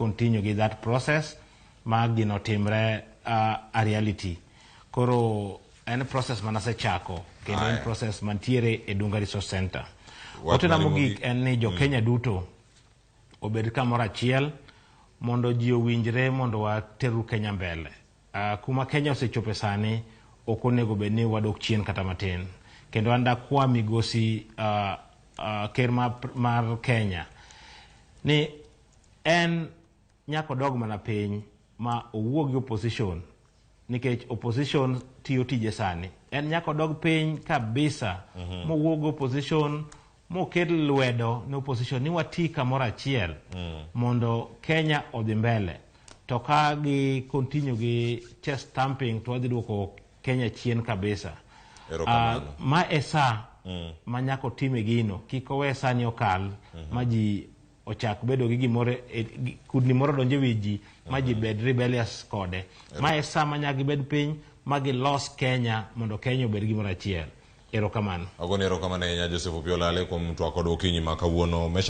continue gi that process ma gino timre a reality. Koro en process manasechako kendo en Aya. process mantiere e Dunga Resource Center. Wach Otena mari mogik mogik. en ni jo Kenya duto obed kamoro achiel mondo ji owinjre mondo wateru Kenya mbele. Kuma Kenya osechope sani ok onego bed ni wadok chien kata matin. Kendo an dakwa migosi ker mar Kenya ni en nyaka odog mana piny ma owuo gi opposition nikech opposition tiyo tije sani. En nyaka odog piny kabisa mowuo gi opposition moket lwedo ne opposition ni wati kamoro achiel mondo Kenya odhi mbele. To ka gi continue gi chest thumping to wadhi duoko Kenya chien kabisa. Erokamano. Ma e sa ma nyaka otime gino, kik owe sani okal ma ji ochak bedo gi gimoro kudni moro donjo e wi ji ma ji bed rebellious kode. Ma e sa ma nyaka gibed piny ma gilos Kenya mondo Kenya obed gimoro achiel. Erokamano. Agoni erokamano ahinya Joseph Opiyo Olale kuom twak kod okinyi ma kawuono.